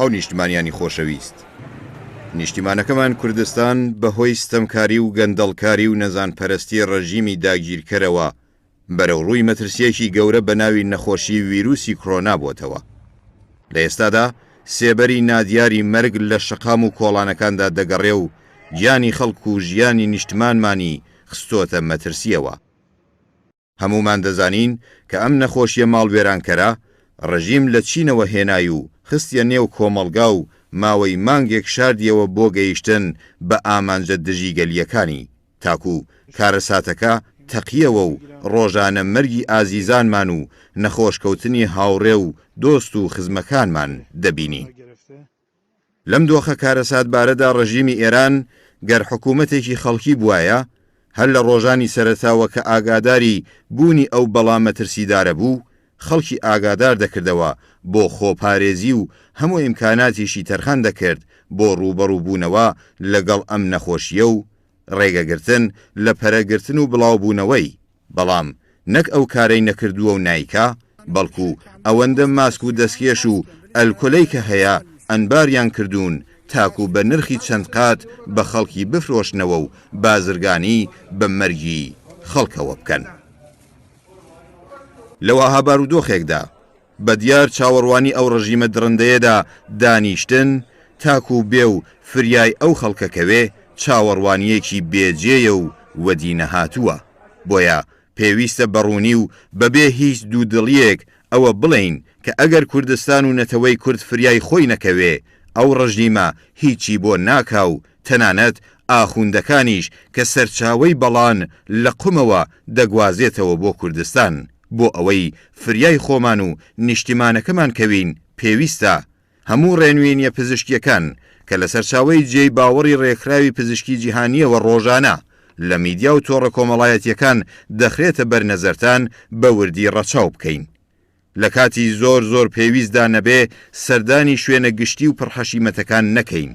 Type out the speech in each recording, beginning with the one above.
هاونیشتمانیانی خۆشەویست، نیشتیمانەکەمان کوردستان بە هۆی ستەمکاری و گەندەڵکاری و نەزانپەرستی ڕژیمی داگیرکەرەوە بەرەوڕووی مەترسییەکی گەورە بە ناوی نەخۆشی ویروسی کرۆنا بۆتەوە. لە ئێستادا سێبەری نادیاری مەرگ لە شەقام و کۆڵانەکاندا دەگەڕێ و گیانی خەڵک و ژیانی نیشتمانمانی خستۆتە مەترسییەوە. هەموومان دەزانین کە ئەم نەخۆشیە ماڵوێرانکەرە ڕژیم لە چینەوە هێنای و خستیە نێو کۆمەڵگا و ماوەی مانگێک شاردیەوە بۆ گەیشتن بە ئامانجە دژیگەلییەکانی تاکو کارەساتەکە تەقیەوە و ڕۆژانە مەرگی ئازیزانمان و نەخۆشکەوتنی هاوڕێ و دۆست و خزمەکانمان دەبینین. لەم دۆخە کارەساتبارەدا ڕژیمی ئێران گەر حکوومەتێکی خەڵکی بوایە، هەر لە ڕۆژانی سەرەتاوە کە ئاگاداری بوونی ئەو بەڵا مەترسیدارە بوو، خەڵکی ئاگادار دەکردەوە بۆ خۆپارێزی و هەموو ئیمکاناتیشی تەرخان دەکرد بۆ ڕووبەڕووبوونەوە لەگەڵ ئەم نەخۆشییە و ڕێگەگرتن لە پەرەگرتن و بڵاوبوونەوەی. بەڵام نەک ئەو کارەی نەکردووە و نایکا، بەڵکو ئەوەندە ماسک و دەستکێش و ئەلکۆلەی کە هەیە ئەنباریان کردوون تاکو بە نرخی چەند قات بە خەڵکی بفرۆشنەوە و بازرگانی بە مەرگی خەڵکەوە بکەن. لە وەها بارودۆخێکدا بە دیار چاوەڕوانی ئەو ڕژیمە دڕندەیەدا دانیشتن تاکو بێ و فریای ئەو خەڵکە کەوێ چاوەڕوانییەکی بێ جێیە و وەدی نەهاتووە. بۆیە پێویستە بە ڕوونی و بە بێ هیچ دوودڵییەک ئەوە بڵێین کە ئەگەر کوردستان و نەتەوەی کورد فریای خۆی نەکەوێ ئەو ڕژیمە هیچی بۆ ناکا و تەنانەت ئاخوندەکانیش کە سەرچاوەی بەڵان لە قومەوە دەگوازێتەوە بۆ کوردستان. بۆ ئەوەی فریای خۆمان و نیشتیمانەکەمان کەوین پێویستە هەموو ڕێنوێنیە پزیشکیەکان کە لە سەرچاوەی جێی باوەڕی ڕێکخراوی پزیشکی جیهانیەوە ڕۆژانە لە میدیا و تۆڕە کۆمەڵایەتیەکان دەخرێتە بەر نەزەرتان بە وردی ڕەچاو بکەین. لە کاتی زۆر زۆر پێویستدا نەبێ سەردانی شوێنە گشتی و پڕحەشیمەتەکان نەکەین.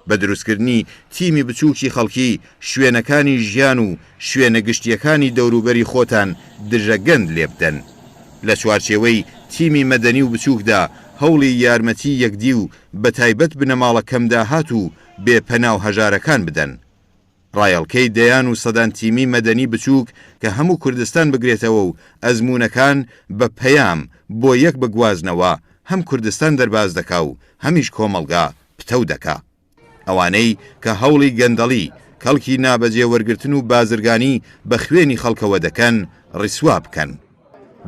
بە دروستکردنی تیمی بچووکی خەڵکی شوێنەکانی ژیان و شوێنە گشتییەکانی دەوروبەری خۆتان دژە گەند لێبدەن. لە چوارچێوەی تیمی مەدەنی و بچووکدا هەوڵی یارمەتی یەکدی و بەتایبەت بنەماڵە کەمداهات و بێ پەنا و هەژارەکان بدەن. ڕایەڵکەی دەیان و سەدان تیمی مەدەنی بچووک کە هەموو کوردستان بگرێتەوە و ئەزموونەکان بە پەیام بۆ یەک بگوازنەوە هەم کوردستان دەرباز دەکا و هەمیش کۆمەڵگا پتەو دەکا. ئەوانەی کە هەوڵی گەندەڵی، کەڵکی نابەجێ وەرگرتن و بازرگانی بە خوێنی خەڵکەوە دەکەن ڕیسوا بکەن.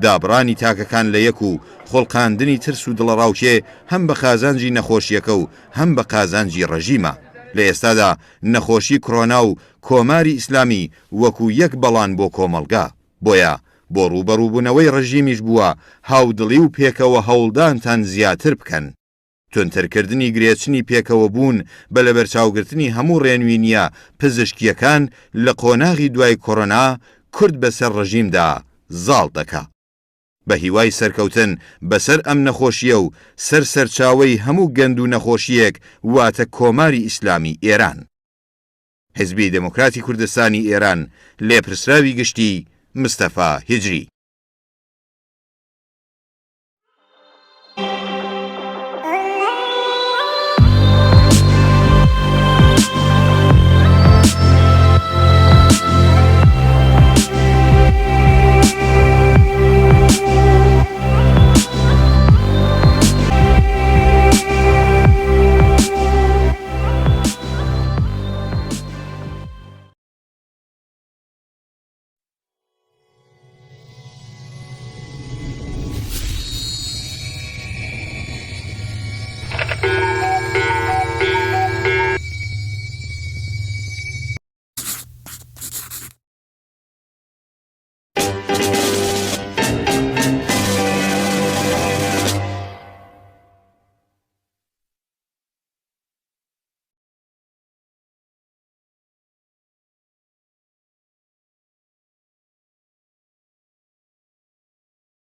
دابڕانی تاکەکان لە یەک و خوڵقاندنی ترس و دڵەڕاوکێ هەم بە قازانجی نەخۆشییەکە و هەم بە قازانجی ڕژیمە. لە ئێستادا نەخۆشی کرۆنا و کۆماری ئیسلامی وەکوو یەک بەڵان بۆ کۆمەڵگا. بۆیە بۆ ڕووبەڕووبوونەوەی ڕژیمیش بووە هاودڵی و پێکەوە هەوڵدانتان زیاتر بکەن. توندترکردنی گرێچنی پێکەوەبوون بە لەبەرچاوگرتنی هەموو ڕێنوینییە پزیشکییەکان لە قۆناغی دوای کۆرۆنا کورد بەسەر ڕژیمدا زاڵ دەکا. بە هیوای سەرکەوتن بەسەر ئەم نەخۆشییە و سەر سەرچاوەی هەموو گەند و نەخۆشییەک واتە کۆماری ئیسلامی ئێران. حیزبی دێموکراتی کوردستانی ئێران، لێپرسراوی گشتی، مستەفا هیجری.